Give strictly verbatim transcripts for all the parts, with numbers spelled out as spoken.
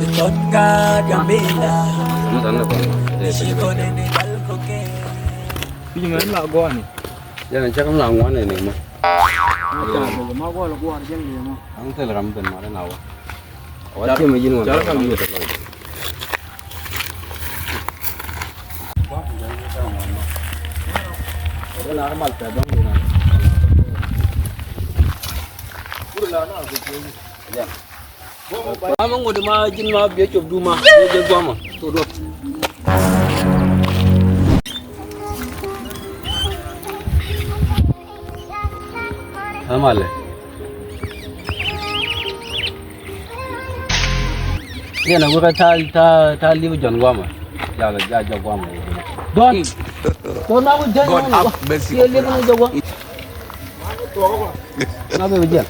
Pi̱c mɛ la gua̱a̱ni. Jɛn cak la ŋuan ni ni ma. Aŋ thil ram ben ma ri na wa. Wa tiɛm ji̱n ŋuan. Ama ŋut ma ji̱n ma biɛ cop duma biɛ guama. Amalɛ. Yɛn a wek a ta̱a̱, ta̱a̱, ta̱a̱ li̱p Jɔ̱ɔ̱n guamɛ. Jal, jal jɔk guamɛ. Dɔ̱ɔ̱n. Dɔ̱ɔ̱n na wek jɛn. God have mercy upon us. Yɛ li̱p ni jɔk guamɛ. Na bɛ jɛn.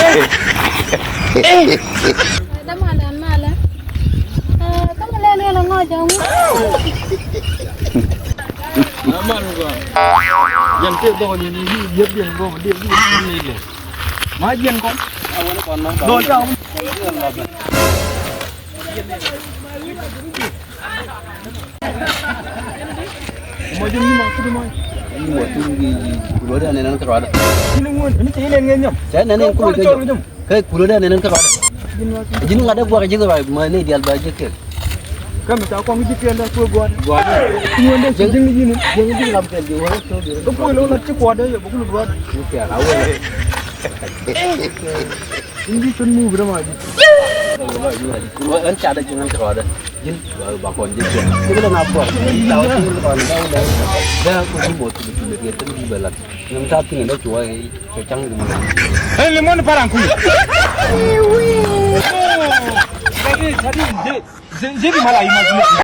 Hey! Hey! Dämalɛ, malɛ. Ɛ, dämalɛ ni ɛn ŋɔ̱ ja̱ŋ. Dämal ŋɔ̱. Jɛn tëë dhɔk ni ni ni yep jɛn ŋɔ̱ ni ni ni ni. Ma jɛn kɔn. Dɔn ta. Mɔ ji̱ ni ma kudu mɔ. Ni mɔ tu ni kulɔ de nɛn kɛ rɔada. Ni ŋuɔn ni cɛ ilɛ ŋɛ nyam. Cɛ nɛn kulɔ kɛ jɔ. Kɛ kulɔ dee nɛn kä rɔɔdɛ. Ji̱n ŋa̱t dee buɔk ji̱ rɔɔdɛ ma ni dial ba ji̱ kek. Kä mi ca kɔŋ ji̱ kɛn dee kuɛ gua̱a̱r. Gua̱a̱r. Ŋuɔ̱n dee ji̱ ji̱ ji̱ ni. Ji̱ ji̱ ram kɛn ji̱ wä kä bi̱. Kä kuɛ lɔ lat ci kuɔt dee yɛ bä kul gua̱a̱r. Ni kɛn a wä. Ji̱n ji̱ cun mu bi rɛ ma ji̱. Ɛn ca dee ji̱ ŋa̱n kä rɔɔdɛ. Ji̱n ba kɔn ji̱ kɛn. Ji̱ lɛ na buɔk. Ji̱ ta wä ji̱ kɔn dee wä dee. Dee kuɛ ji̱ mɔ tuli̱ tuli̱ kɛ tɛn ji̱ bɛ lat. Nɛn ta thi̱n dee cuɔ. Kɛ ca̱ŋ di mɔ. Ɛ limon paraŋ kui̱. Jadi, jadi, jadi, jadi malah imajinasi.